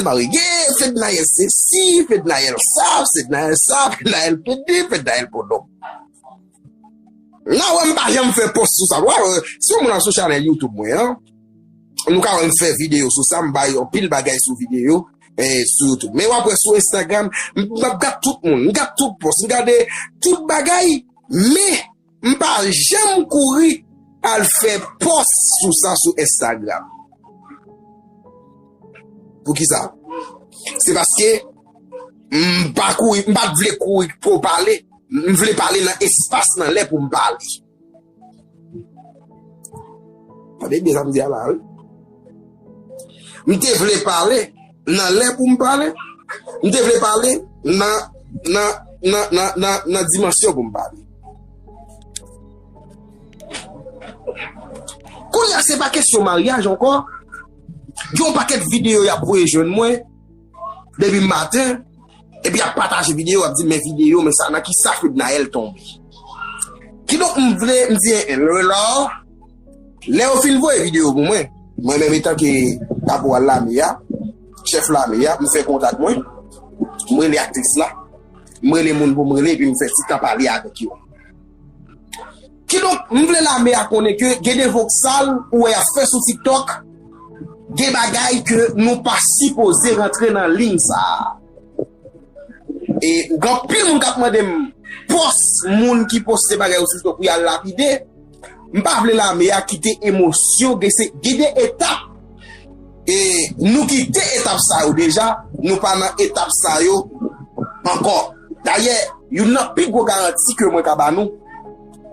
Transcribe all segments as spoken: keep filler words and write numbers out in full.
Arye, Fednaelle sesi, Fednaelle sa, Fednaelle sa, Fednaelle pede, Fednaelle podòm. La wè m pa janm fè pòs sou sa. Wa, si w moun al sou chanèl YouTube mwen an, nou ka wè m fè videyo sou sa, m bay anpil bagay sou videyo, eh, sou YouTube. Men w ap wè sou Instagram, m, m ap gad tout moun, m gad tout pòs, m gade tout bagay, men m pa janm kouri al fè pòs sou sa sou Instagram. Poukisa? Se paske m pa kouri, m pa t vle kouri pou pale. M vle pale nan espas, nan lè pou m pale. Tande byen sa m di a la, wi. M te vle pale nan lè pou m pale. M te vle pale nan, nan, nan, nan, nan, nan dimansyon pou m pale. Kounye a, se pa kesyon maryaj ankò. Gen yon pakèt videyo y ap voye jwenn mwen depi maten, epi y ap pataje videyo, y ap di, "Men videyo, men sa, nan ki sa Fednaelle tonbe?" Kidonk, m vle, m di, "En, en, lè, lè yo fin voye videyo pou mwen, mwen menm, etanke kaporal lame a, chèf lame a, m fè kontak mwen, m rele aktris la, m rele moun pou m rele, epi m fè ti tan pale avèk yo." Kidonk, m vle lame a konnen ke gen de voksal ou wè y ap fè sou TikTok, gen bagay ke nou pa sipoze rantre nan liy sa a. E gen anpil moun k ap mande m pòs moun ki poste bagay yo sou TikTok pou y al lapide. M pa vle lame a kite emosyon, gen se, gen de etap. E nou kite etap sa yo deja, nou pa nan etap sa yo ankò. Dayè, youn nan pi gwo garanti ke mwen ka ba nou,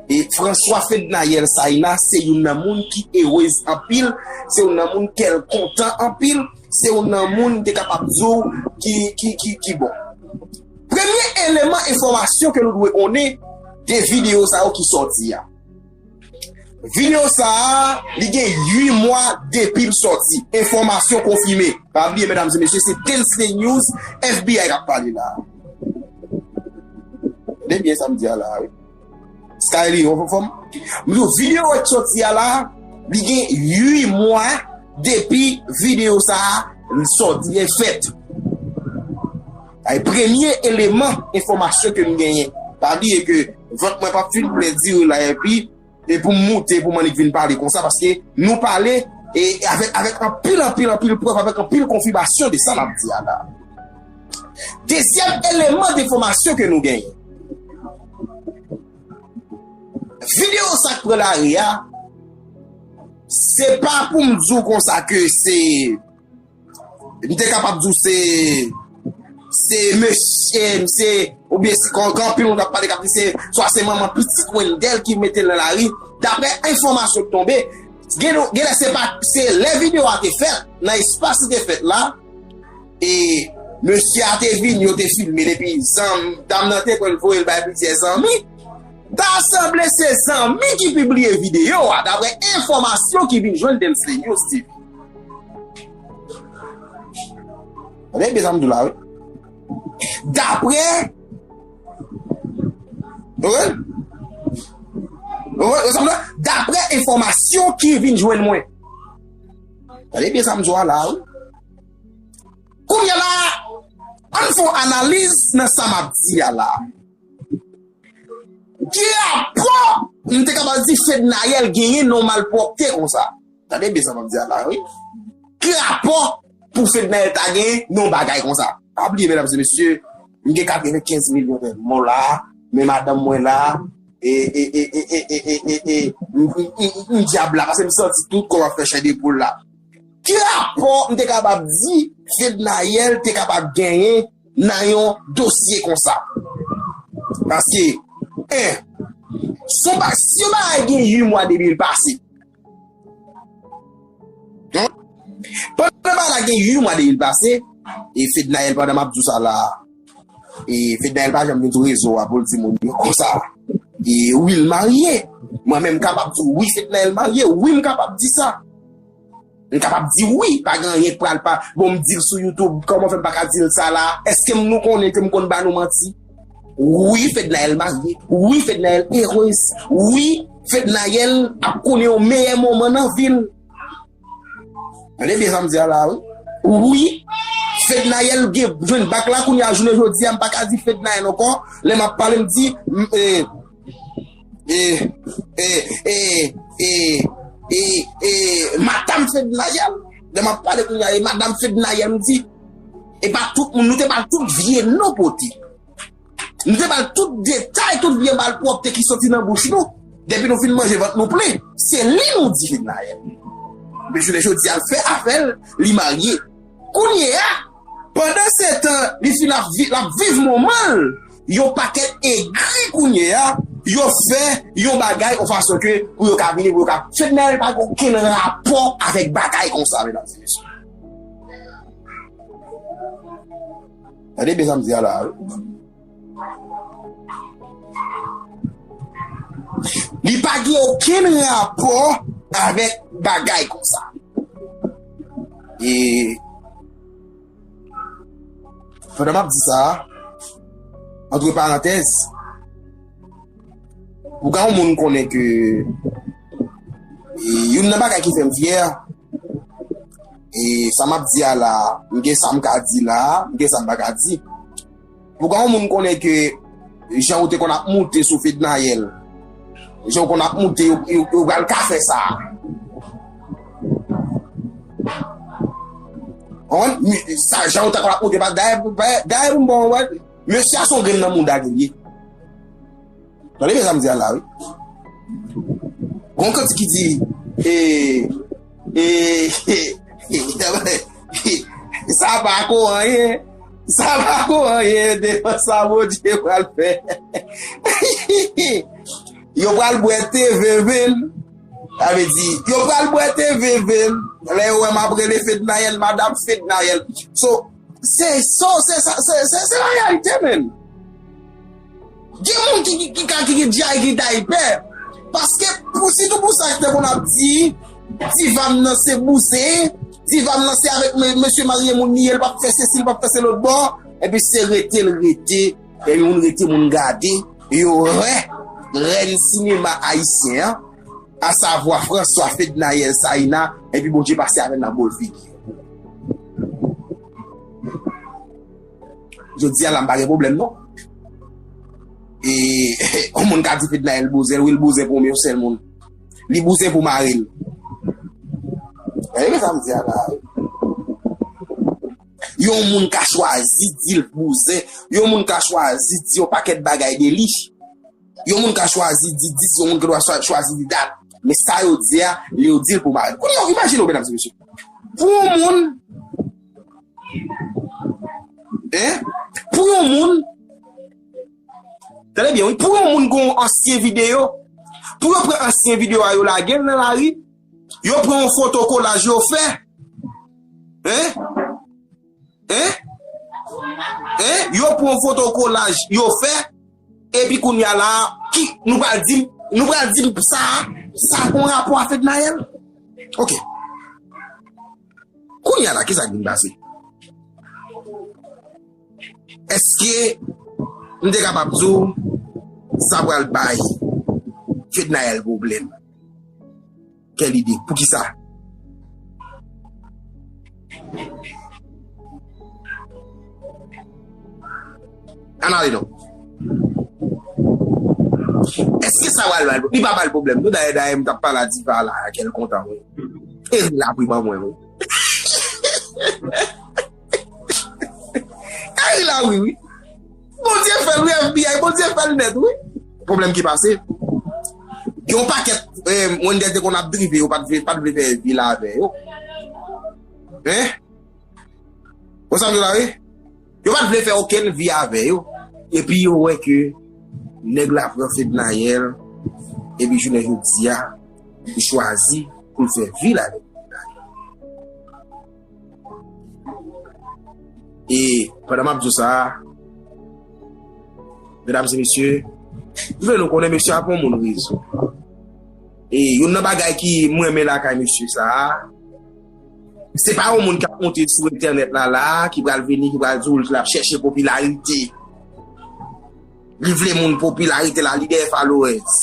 e François Fednaelle Saina se youn nan moun ki erez anpil, se youn nan moun kè l kontan anpil, se youn nan moun m te kapab di w ki, ki, ki, ki bon. Premye eleman enfòmasyon ke nou dwe konnen de videyo sa yo ki sòti a. Videyo sa a, li gen uit mwa depi l sòti. Enfòmasyon konfime. Pa bliye, medam e mesye, se Densly News, F B I k ap pale la. Tande byen sa m di a la, wi. Skyly, ou anfòm? M di w, videyo k sòti a la, li gen uit mwa depi videyo sa a sòti, li fèt. Ay, premye eleman enfòmasyon ke m genyen. Pa bliye ke vant mwen p ap fin plen diri la, epi e pou m moute, pou m annik vin pale konsa, paske nou pale, e, avèk, avèk anpil, anpil, anpil prèv, avèk anpil konfimasyon de sa m ap di a la. Dezyèm eleman de enfòmasyon ke nou genyen. Videyo sa k pran lari a, se pa pou m di w konsa ke se M te kapab di w se, se mesye, se, oubyen se kon, gen anpil moun k ap pale k ap di se, swa se manman pitit Wendell ki mete l nan lari. Daprè enfòmasyon k tonbe, gen, genlè se pa, se lè videyo a te fèt, nan espas li te fèt la, e mesye a te vini, yo te filme l, epi zanm, dam nan te pran l voye l bay plizyè zanmi. Ta sanble se zanmi ki pibliye videyo a, daprè enfòmasyon ki vin jwenn Densly News T V. Tande byen sa m di w la, wi. Daprè, wi. Wi, wi, sa m di w la, daprè enfòmasyon ki vin jwenn mwen. Tande byen sa m di w la, wi. Kounye a la, ann fè yon analiz nan sa m ap di a la. Ki rapò m te kapab di Fednaelle genyen nan malpwòpte konsa? Tande byen sa m ap di a la, wi. Ki rapò pou Fednaelle ta genyen nan bagay konsa? Pa bliye, medam e mesye, m gen katrevenkenz milyon de dola, men madanm mwen la, e, e, e, m, m, m, m dyab la, paske m santi tout kò m ap fè chè de poul la. Ki rapò m te kapab di Fednaelle te kapab genyen nan yon dosye konsa? Paske, en, si yon ba-, si yon bagay gen uit mwa depi l pase, en, pandan bagay la gen uit mwa depi l pase, e Fednaelle, pandan m ap di w sa la, e Fednaelle pa janm vin sou rezo a pou l di moun yo konsa. E wi, l marye. Mwen menm, m kapab di w, wi, Fednaelle marye. Wi, m kapab di sa. M kapab di wi, pa gen anyen k pral pa. Bon, m di l sou YouTube, kòman fè m pa ka di l sa la? Èske m, nou konnen ke m konn ba nou manti? Wi, Fednaelle marye. Wi, Fednaelle erez. Wi, Fednaelle ap konnen yon meyè moman nan vi l. Tande byen sa m di a la, wi. Wi, Fednaelle gen jwenn bak la kounye a, jounen jodi a, m pa ka di Fednaelle ankò. Lè m ap pale, m di, m, e, e, e, e, e, e, e, Madam Fednaelle. Lè m ap pale kounye a, e Madam Fednaelle, m di, e pa tout moun, nou te ba l tout vye non pote. Nou te ba l tout detay, tout vye malpwòpte ki soti nan bouch nou. Depi nou fin manje, vant nou plen. Se li nou di Fednaelle. Men jounen jodi a, l fè afè l, li marye. Kounye a, pandan se tan, li fin ap vi-, l ap viv moman l, yon pakèt egri kounye a, yo fè yon bagay yon fason ke pou yo ka vini, pou yo ka. Fednaelle pa gen okenn rapò avèk bagay konsa, medam e mesye. Tande byen sa m di a la, wi. Li pa gen okenn rapò avèk bagay konsa. E pandan m ap di sa, antre parantèz, pou ka yon moun konnen ke, e, youn nan bagay ki fè m fyè, e sa m ap di a la, m gen sa m ka di la, m gen sa m pa ka di. Pou ka yon moun konnen ke jan ou te konn ap moute sou Fednaelle, jan ou konn ap moute, yo, yo, yo pral ka fè sa. Konprann? Mi-, sa, jan ou te konn ap moute, pa, dayè, dayè, dayè, pou m bon, wè, mesye a se yon grenn nan mouda ke l ye. Tande byen sa m di a la, wi. Gon kant ki di, e, e, e, sa pa ko anyen, sa pa ko anyen devan sa Bondye pral fè. Yo pral bwè te veve l. Sa vle di, yo pral bwè te veve l. Lè yo wè m ap rele Fednaelle, Madam Fednaelle. So, Se so, se sa, se, se, se la reyalite, menn. Gen moun ki, ki, ki ka, ki, ki djay, ki tay pè. Paske, pou, sitou pou sa, te konn ap di, diva m nan se bouzen, diva m nan se avèk me-, mesye marye moun li ye, l p ap fè sesi, l p ap fè se lòt bò. Epi se rete, l rete. Epi moun rete, moun gade. Yo wè, rèn sinema ayisyen an, asavwa François, Fednaelle, Saïna, epi Bondye pase avè l nan bòl figi. Jodi a la, m pa gen pwoblèm, non. E, yon moun ka di Fednaelle bouzen, wi, l bouzen pou yon sèl moun. Li bouzen pou mari l. Tande sa m di a la. Yon moun ka chwazi di l bouzen. Yon moun ka chwazi di yon pakèt bagay de li. Yon moun ka chwazi di dis, yon moun ka chwa-, chwazi di dat. Men sa yo di a, li yo di l pou mari l. Kounye a, imajine w, medam e mesye. Pou yon moun, en? Pou yon moun, tande byen, wi. Pou yon moun gon ansyen videyo, pou yo pran ansyen videyo a yo lage l nan lari, yo pran yon foto kolaj yo fè. En? En? En? Yo pran yon foto kolaj yo fè, epi kounye a la, ki, nou pral di, nou pral di sa, sa gon rapò a Fednaelle? Ok. Kounye a la, kisa k vin pase? Èske m te kapab di w sa pral bay Fednaelle pwoblèm? Kèl ide? Poukisa? Ann ale non. Èske sa pral bay? Li pa bay pwoblèm. Nou dayè, dayè, m t ap pale a Diva la, kè l kontan, wi. E ri la pri ban mwen, wi. E ri la, wi, wi. Bondye fè l, wi, F B I, Bondye fè l nèt, wi. Pwoblèm ki pase. Gen yon pakèt, eh, Wendell te konn ap drive, yo pa t vle, pa t vle fè vi la avè yo. Hein? Ou sa m di la, wi? Yo pa t vle fè okenn vi avè yo. Epi yo wè ke nèg la pran Fednaelle, epi jounen jodi a, li chwazi pou l fè vi l avèk Fednaelle. E pandan m ap di w sa, medam e mesye, m vle nou konnen mesye a pa yon moun rezon. E youn nan bagay ki m renmen lakay mesye sa a, se pa yon moun k ap monte sou entènèt la la, ki pral vini, ki pral di w l ap chèche popilarite. Li vle moun popilarite la, li dèyè followers.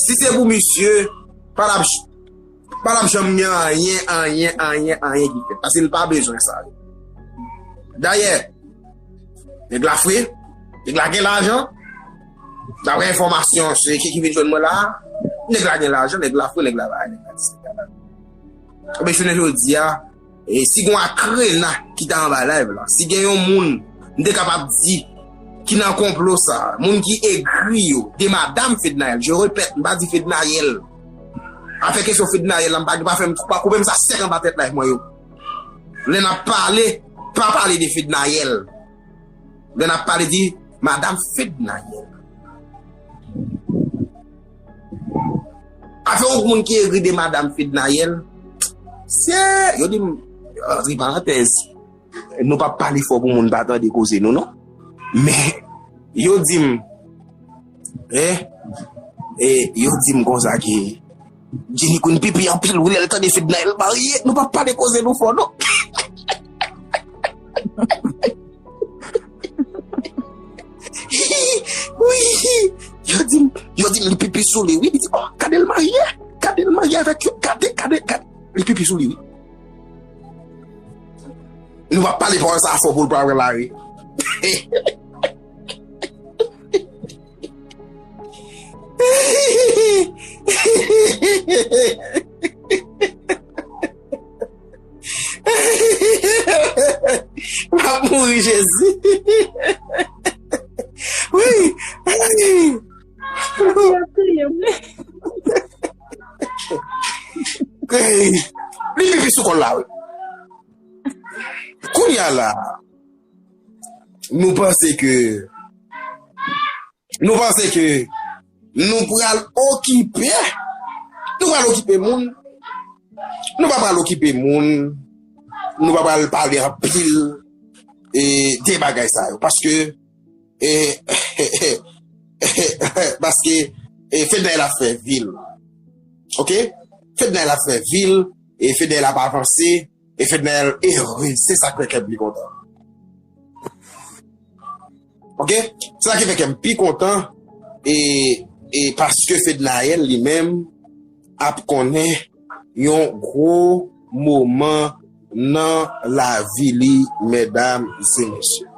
Si se pou misye, pa t ap, pa t ap janm gen anyen, anyen, anyen, anyen ki fèt. Paske l pa bezwen sa. Dayè, nèg la fre, nèg la gen lajan. Daprè enfòmasyon se ki ki vin jwenn mwen la, nèg la gen lajan, nèg la fre, nèg la bay, nèg la dis, nèg la bay. Ebyen, jounen jodi a, e si gen akrena ki ta anba live la, si gen yon moun m te kapab di ki nan konplo sa, moun ki egri yo, de madanm Fednaelle, je répète, m pa di Fednaelle. Afè kesyon Fednaelle la, m pa, pa fè m, pa koupe m sa sèk anba tèt live mwen yo. Lè n ap pale, pa pale de Fednaelle. Lè n ap pale de madanm Fednaelle. Afè yon moun ki egri de madanm Fednaelle, se, yo di m, antre parantèz, nou p ap pale fò pou moun pa tande koze nou, non. Men, yo di m, eh, eh, yo di m konsa ke Jenny Queen pipi anpil, wi, lè l tande Fednaelle marye, nou p ap pale koze nou fò, non. Wi, yo di m, yo di m li pipi sou li, wi, li di, oh, gade l marye, gade l marye avèk yo, gade, gade, gade, li pipi sou li, wi. Nou p ap pale pawòl sa fò pou l pa pran lari. M ap mouri, Jezi. Wi. Ey, li pipi sou kò l la, wi. Kounye a la, nou panse ke, nou panse ke nou pral okipe, nou pral okipe moun. Nou pa pral okipe moun, nou pa pral pale anpil, e, de bagay sa yo. Paske, e, paske, e, Fednaelle ap fè vi l. Oke? Fednaelle ap fè vi l, e Fednaelle ap avanse, e Fednaelle ere. Se sa k fè kè m pi kontan. Oke? Se sa ki fè kè m pi kontan, e, e paske Fednaelle li menm ap konnen yon gwo moman nan lavi li, medam e mesye.